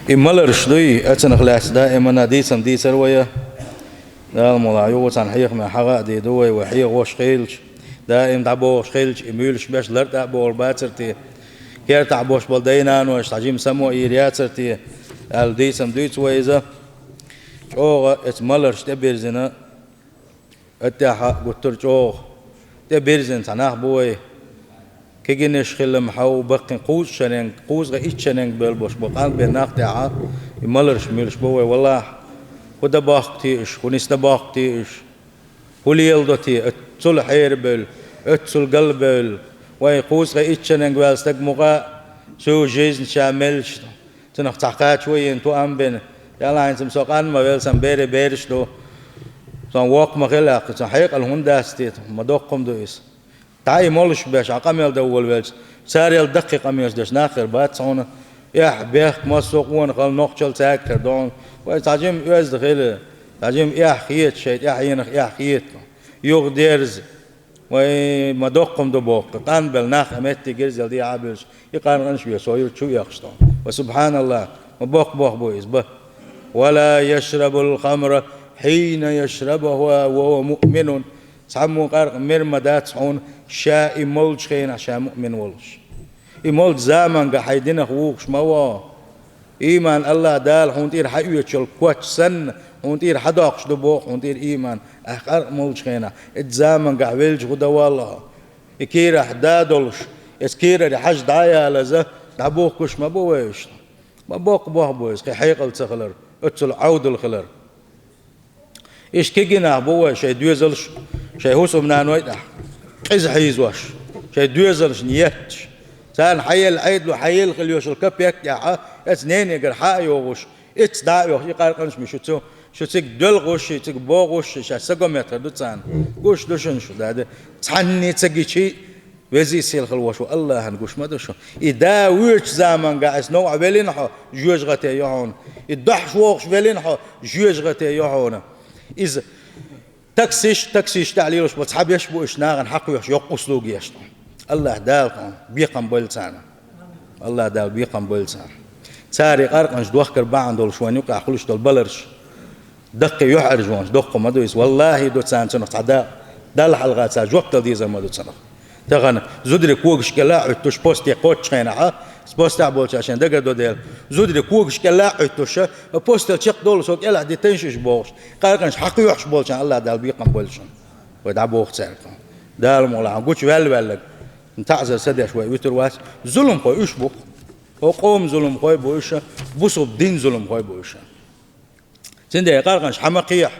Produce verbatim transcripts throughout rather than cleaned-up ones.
И маларш дуй, оцунах лаьцна даимана дийцам дийцар вай. Дала мукъалахь, юха цхьана хьехаме хьагӀ а де ду вай, вай хьехош хилча, даим дӀабохуш хилча, и муьйлуш беш лартӀа а богӀур бацар те, кертахь бош болу дай-наной цхьа жима само а йийр яцар те, аьлла дийцам дуьйцу вай иза. ЧӀогӀа оцу маларш тӀебирзина, оцу тӀехь гуттар а чӀогӀа тӀебирзина цхьа нах бу вай. Кегийнаш хилла-м хьовха, баккхий кхузткъа шеренга, кхузткъе итт шеренга бевлла бош бу къанбен нах тӀехь, и маларш муьйлуш бу вай, валлахь. ХӀун дан бохку те уьш, хӀун нисдан бохку те уьш? ХӀун леладо те, оццул хьерабевлла, оццул галбевлла? Вай кхузткъе итт шеренга ваьлла стаг мукъа а, всю жизнь ша меллаш, цунах цхьа кхачо а йина, тоам а бина, ялахьийна-м со къанна ма велла, сан берийн бераш ду, сан воккха ма хилла, кхин сан хьекъал хӀунда дац те, ма доккха-м ду иза. ДӀа и молуш беш, Ӏа къамел дан волавелча, царел даккхий къамелаш деш нах хир бац хьуна, эхь, бехк, массо а къонахалла, нохчалла цаьрга хир ду хьуна. Вай цхьа жима оьзда хила, цхьа жима эхь хета, шайн тӀаьхьенах эхь хета, юхадерза. Вай ма доккха-м ду боху, къанбелла нах а меттиг гирзел дехьа а буьлуш, и къаркъанаш вен со юьрта чу а эккхаш ду. Ва субхьаналлахь, ма боккха боху бу иза, ба. «ولا يشرب الخمر حين يشربها وهو مؤمن». Цхьаммо къаркъа мир ма дац хьуна, ша и молчу хенахь ша муъмин волуш. И молчу заманга хьайн динах вухуш ма ву. Ийман АллахӀ Дала хьуна тӀера хьаоьцуш йолу коч санна, хьуна тӀера хьадоккхуш ду боху хьуна тӀера ийман. Ахь къаркъа молчу хенахь, эцу замангахь велча хӀун дан воллу хьо? И кийрахь да долуш, эцу кийраре хьажа дӀа а ялаза, дӀабухкуш ма бу вай уьш. Ма боккха боху бу иза, кхин хьекъал ца хилар, оццул Ӏовдал хилар. Иштта кегий нах бу вай, шайн доьзалш, шайн хӀусамнаной тӀехь къиза хьийзош, шайн доьзалшна етташ. Царна хьаелла Ӏедало, хьаелла хила йолуш йолу капек а тӀехь, эцу ненегара хьа а йогӀуш, эцца дӀа а оьхуш, и къаркъанаш ма шу цу, шу цига доьлхуш, шу цига богӀуш, шу шаьш са го меттахь ду царна. Гуш ду шуна шу, дада. Цхьанне ца гичи, Веза-сийлахь волу ваша АллахӀан гуш ма ду шу. И да воьдучу заманга иза новкъа велина хьо, жоьжахате ю хьуна. И дохьуш вогӀуш велина хьо, жоьжахате ю хьуна. Иза таксиш, таксиш тӀехь лелаш бу, цхьаберш бу уьш нахана хьакхоьхуш йоккха услуга еш. АллахӀ Дала кхуьнан бекхам бойла царна. АллахӀ Дала бекхам бойла царна. Цара и къаркъанаш дохкар бахьана долуш вайна юкъахь хуьлуш долу баларш. Даккхий юьхьӀаьржонаш доккха ма ду иза. ВаллахӀи, ду царна цунах цхьа да, Далла хьалха цара жоп дала дезар ма ду цунах. Тахана зударий когаш кӀела а Ӏуьттуш, посте кхоччу хенахь, постехь болчара шайн дагадо дела, зударий когаш кӀела а Ӏуьттуш, постел чекхдолу со кӀелахь де тайнаш уьш бохуш, къаркъанаш хьакхоьхьуш болчарна АллахӀ Дала бекхам бойла шуна. Вай дӀабоху цаьрга. Дала мукъалахь, гучу ваьлла-ваьлларг, таӀзар ца деш вай вуьтур вац. Зуламхой уьш бу. Хьо къоман зуламхой бу уьш, бусалба дин зуламхой бу уьш. Цундела къаркъанаш хьан ма кхехьа.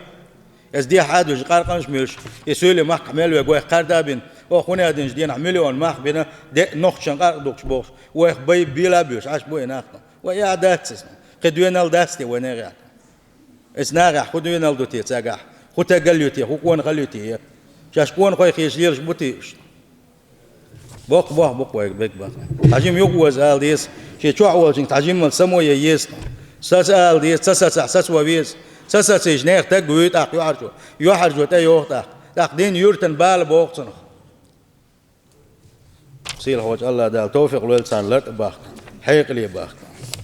Иза дехьа а дуьйцуш, къаркъанаш муьлш, и суьйлий махкахь мел вега вайх кхарда а бина, оха хӀун а динчу дийнахь миллион мах бина, де нохчан къаркъа дукхуш бохуш, вайх бай бела а буьйш, Ӏаш бу и нах. Вай а дац иза. Кхин доьналла дац те вай нехехь? Иза нахехь хӀун доьналла ду те цигахь? ХӀун тегал ю те, хӀун къонахалла ю те? Шаьш къонахой хеташ лелаш бу те уьш? Боккха боху бу-кх вайга бегбан. Цхьа жима юхавоза ала деза, шен чохь волчуьнга цхьа жиммал само ян еза. Саца ала деза, ца сацахь, сацо веза. Ца сацийча, нехан таг вуьй тӀаккха юьхьӀаьржо. ЙуьхьӀаьржо тӀейогӀу тӀаккха. ТӀаккха дин юьртан бала боху цунах. Сийлахьчу АллахӀ Дала товфикъ лойла царна лартӀа бахка, хьекъале бахка.